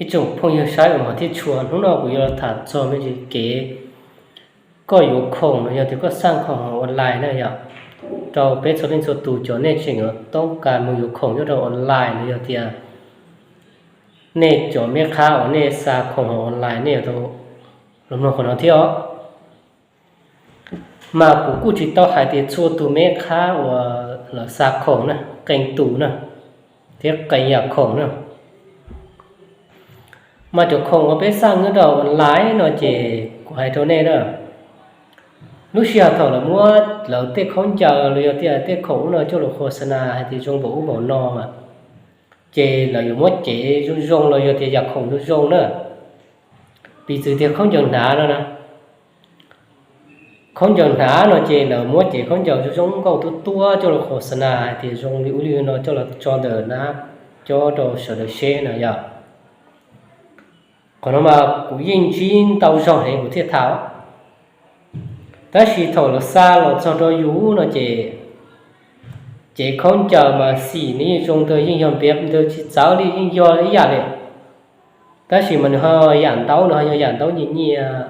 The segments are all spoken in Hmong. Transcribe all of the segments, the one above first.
Ib tsoom phooj ywg saib uas hmov thiab tshua, hnub no kuv yuav los tham txog me ntsis kev koj yuav khoom los yog tias koj xaj khoom hauv online na yom. Rau peb txhua leej txhua tus cov nej tseem yuav toob kas mus yuav khoom nyob rau online los yog tias nej cov meb qhab uas nej xa khoom hauv online nej yuav tau los mloog qhov no thiab os. Mas kuv kuj tsis tau hais tias txhua tus meb qhab uas lawv xa khoom na, qee tus na, thiab qee yam khoom na. Mas cov khoom uas peb xaj nyob rau online no ces kuv hais rau nej na, lub sij hawm thaum lawv muab lawv tej khaub ncaws los yog tias tej khoom no coj los khos xa nas hais tias zoo npaum ub npaum no mas, ces lawv yuav muab cev zoo zoo los yog tias yam khoom zoo zoo na. Piv txwv tias khaub ncaws hnav no na, khaub ncaws hnav no ces lawv muab cev khaub ncaws zoo zoo nkauj tuab tuab coj los khos xa nas hais tias zoo li ub li no coj los tso ntawm nab cob rau sawv daws seb na yom. Qhov no mas kuv yeej ntsib ntau zaug heev kuv thiaj tham. Tab sis thaum lawv xa los txog rau yus no ces, ces khaub ncaws mas xim nws yeej zoo ntawd, yeej yog npiav ntawd tsis txawv li, yeej yog ib yam li. Tab sis mas nws ho yam ntaub, nws ho yog yam ntaub nyias nyias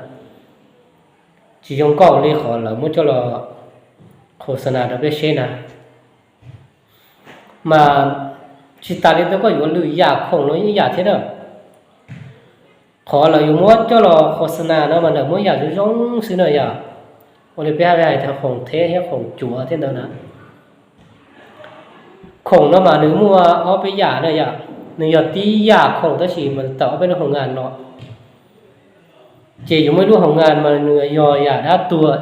tsis zoo nkauj li qhov lawv muab coj los khos xa nas rau peb seb na. Mas tsis tas li ntawd koj yuav lwm yam khoom no ib yam thiab na. Qhov lawv yuav muab coj los khos xa nas no mas lawv muab yam zoo zoo xwb na yom. Ua li peb hais tias khoom theb thiab khoom cuav thiab ntawd na. Khoom no mas nws muaj ob peb yam na yom. Nws yog tib yam khoom tab sis mas tawm ob peb lub hoo ngas no. Ces yuav muaj ib lub hoo ngas mas nws yog yam dab tuag,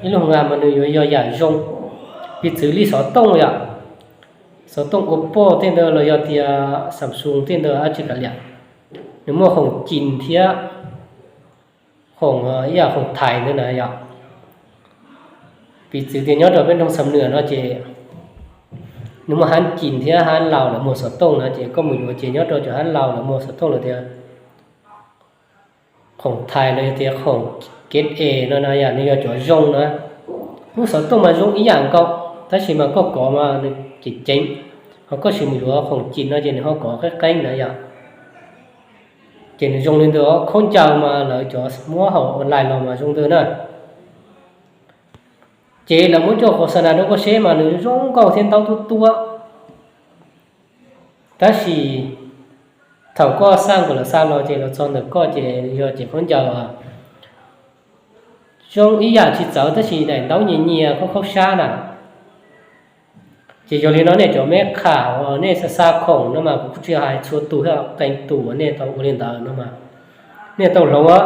ib lub hoo ngas mas nws yuav yog yam zoo. Piv txwv li xov tooj yom, xov tooj Oppo tej ntawd los yog tias Samsung tej ntawd dab tsi kav liam, nws muaj khoom cim thiab khoom, ib yam khoom thais ntawd na yom. Piv txwv tias nyob rau peb nroog Xam Nuam no ces nws muaj hab cim thiab hab laus lawv muag xov tooj na, ces koj mus yuav ces nyob rau cov hab laus lawv muag xov tooj lawm tias khoom thais los yog tias khoom kev es no na yom, nws yog cov zoo na. Lub xov tooj mas zoo ib yam nkaus, tab sis mas koj kov mas nws ceev ceev, ho koj sim mus yuav khoom cim no ces nws ho kov qeeb qeeb na yom. Ces nws zoo li ntawd, khaub ncaws mas lawv cov muab hauv online los mas zoo ntawd na. Ces lawv muab coj khos xa nas rau koj seb mas nws zoo nkauj thiab ntaub tuab tuab. Tab sis thaum koj xaj kom lawv xa los ces los txog ntawm koj ces yog cev khaub ncaws zoo ib yam tsis txawv tab sis daim ntaub nyias nyias khaub khaub sab na. Ces yog li no nej cov meb qhab uas nej xa xa khoom no mas kuv kuj tsis hais txhua tus thiab, qee tus uas nej tau ua li ntawd no mas nej tau hloov.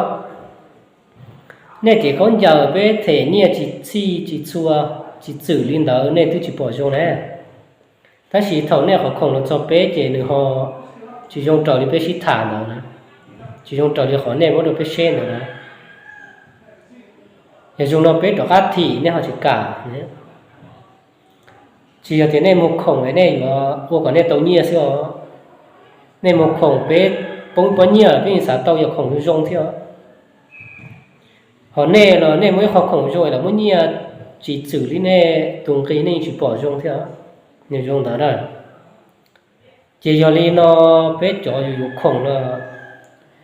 Nej cev khaub ncaws peb them nyiaj tsis txhij tsis txhua, tsis txwm li ntawd nej twb tsis pom zoo na. Tab sis thaum nej qhov khoom los txog peb ces nws ho tsis zoo raws li peb sib tham ntawd na, tsis zoo raws li qhov nej muab rau peb seb ntawd na. Yog zoo no peb rov qab thim nej ho tsis kam. Tsis yog tias nej muag khoom nej yuav ua kom nej tau nyiaj xwb os. Nej muag khoom peb poob pob nyiaj los peb yeej xav tau yam khoom zoo zoo thiab os. Ho nej los nej muaj ib qho khoom zoo lawv muab nyiaj tsis txwm li nej tus nqi nej yeej tsis pom zoo thiab os. Nws zoo ntawd na. Ces yog li no peb cov yuav yuav khoom no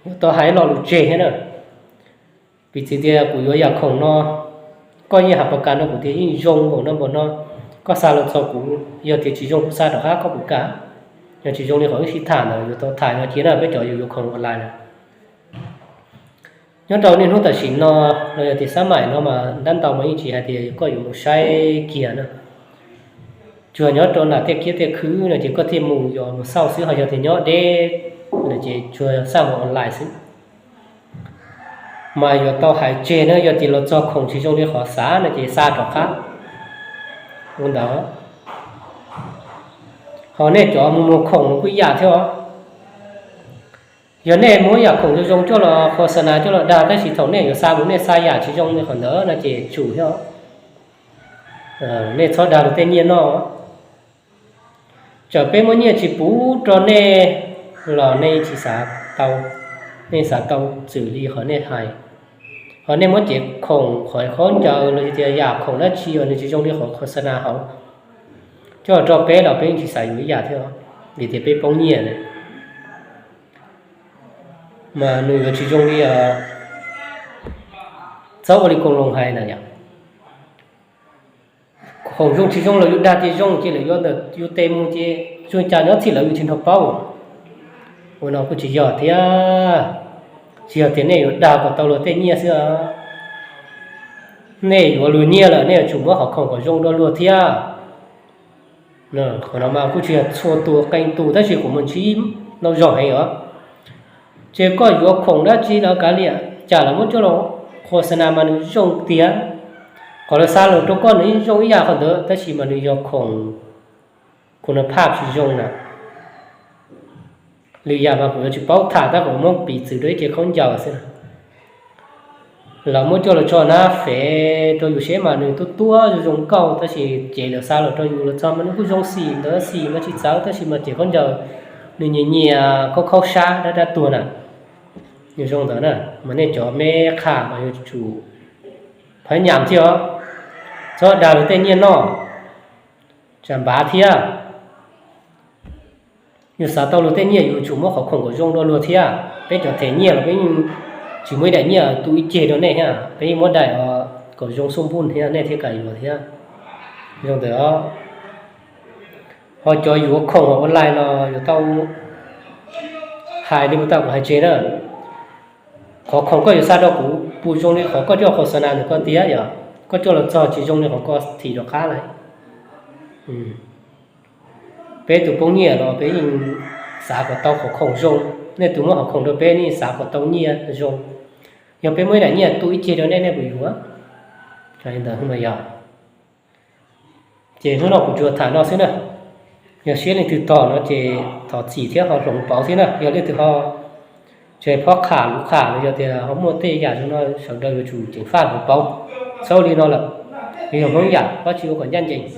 yuav tau hais lo lus tseg thiab na. Piv txwv tias kuv yuav yam khoom no, koj yeej has pas kas rau kuv tias yeej zoo npaum no npaum no, koj xa los txog kuv, yog tias tsis zoo kuv xa rov qab koj puas kam? Yog tsis zoo li qhov wb sib tham ntawd yuav tau tham no cia na peb cov yuav yuav khoom online na. Nyob rau niaj hnub tam sim no los yog tias xab maim no mas dab ntau mas yeej tsis hais tias koj yuav mus saib kiag na. Tsuas nyob rau nram tej kiab tej khw no ces koj thiaj mus yuav mus xauj xwb, ho yog tias nyob deb no ces tsuas xaj mus online xwb. Mas yuav tau hais tseg na, yog tias los txog khoom tsis zoo li qhov xav no ces xa rov qab. Ua ntawd. Ho nej cov mus muag khoom no kuj yam thiab os. Yog nej muab yam khoom zoo zoo coj los khos xa nas coj los dag tab sis thaum nej yuav xa mus nej xa yam tsis zoo li qhov ntawd no ces tsum thiab os. Nej txhob dag luag tej nyiaj noj. Txawm peb muab nyiaj tsis puv rau nej los nej tsis xav tau, nej xav tau txwm li qhov nej hais. Ho nej muab cev khoom qhov khaub ncaws los yog tias yam khoom dab tsi uas nws tsis zoo li qhov khos xa nas hauv coj los rau peb los peb yeej tsis xav yuav ib yam thiab, vim tias peb poob nyiaj na. Mas nws yuav tsis zoo li, txhob ua li koom loo hais na yom. Khoom zoo tsis zoo los yus dag tias zoo ces lawv yuav ntawm yus tes mus ces zoo cas nyob txhij lawv yus tsis nrog paub. Ua no kuj tsis yog thiab, tsis yog tias nej yuav dag kom tau luag tej nyiaj xwb. Nej yuav luag nyiaj lawm nej yuav tsum muab qhov khoom kom zoo rau luag thiab. Qhov no mas kuj tsis yog txhua tus qee tus tab sis kuv mus ntsib no zog heev os. Ces koj yuav khoom dab tsi los kav liam, cas lawv muab coj los qhuas xa nas mas nws zoo tiag. Qhov lawv xa los rau koj nws yeej zoo ib yam qhov ntawd tab sis mas nws yog khoom kuv nws phaj tsis zoo na. Lwm yam mas kuv yuav tsis paub tham tab kuv muab piv txwv rau ib ce khaub ncaws xwb. Lawv muab coj los tso nab fev rau yus seb mas nws tuab tuab zoo zoo nkauj tab sis ces lawv xa los rau yus los txog mas nws kuj zoo xim ntawd xim mas tsis txawv tab sis mas ces khaub ncaws nws nyias nyias khaub khaub sab dab dab tuag na. Nws zoo ntawd na, mas nej cov me qha mas yuav tsum phab nyam thiab os, txhob dag luag tej nyiaj noj. Tsam npav thiab, yus xav tau luag tej nyiaj yus tsum muab qhov khoom kom zoo rau luag thiab. Peb cov them nyiaj los peb yeej tsis muaj ib daim nyiaj tu ib ceg rau nej thiab, peb yeej muab daim kom zoo xub npuj thiab nej thiaj kam yuav thiab. Zoo ntawd os. Ho cov yuav khoom online los yuav tau hais li kuv tau kuv hais tseg na. Qhov khoom koj yuav xa rau kuv puas zoo li qhov koj coj qhov xa nas ntawm koj tiag yom, koj coj los txog tsis zoo li qhov koj thim rov qab lawm. Peb tus poob nyiaj los peb yeej xav kom tau qhov khoom zoo, nej tus muab qhov khoom rau peb nej xav kom tau nyiaj zoo. Yog peb muab ib daim nyiaj tu ib ceg rau nej nej puas yuav? Ntawd mas yog. Ces hnub no kuv tsuas tham no xwb na. Yog siab leej twg tog no ces thov txim thiab ho hloov pauv thiab na. Yog leej twg ho tseem phob qham lus qham los yog tias ho muaj tej yam zoo no sawv daws yuav tsum ceev faj hloov pauv. Txhob li no lawm, yog Hmoob yam pab tsis ua kom ncaj ncees.